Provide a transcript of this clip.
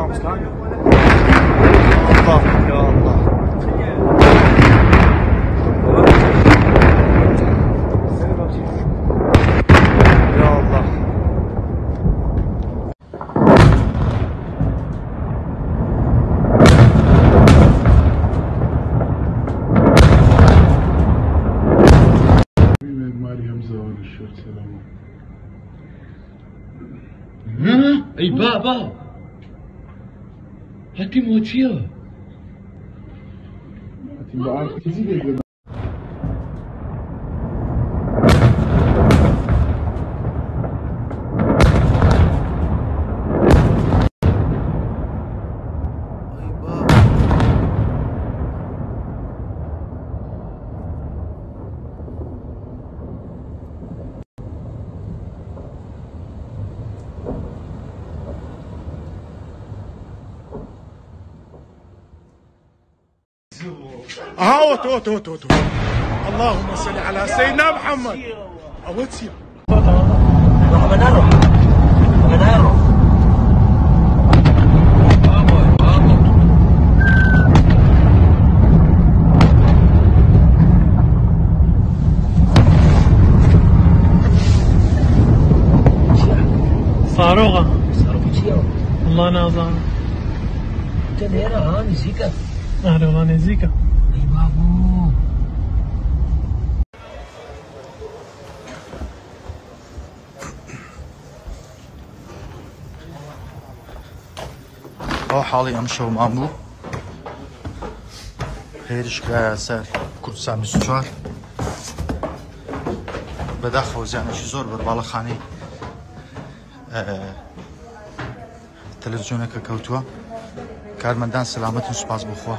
مامۆستا. الله یا الله. یا الله. ئەی بابا هەتی مۆچیە. ئەوە تۆ تۆ تۆ تۆ اللهم صل على سيدنا محمد. ئەوە چییە؟ صاروخة والله نازانم. ئەرێ وەڵا نزیکە. ئەو حاڵی ئەم شەومان بوو هێرش کرایە سەر کوردستان 24. بەداخەوە زیانێکی زۆر بەر باڵەخانەی تەلەڤزیۆنەکە کەوتووە. کارمەندان سەلامەتن، سوپاس بۆ خوا.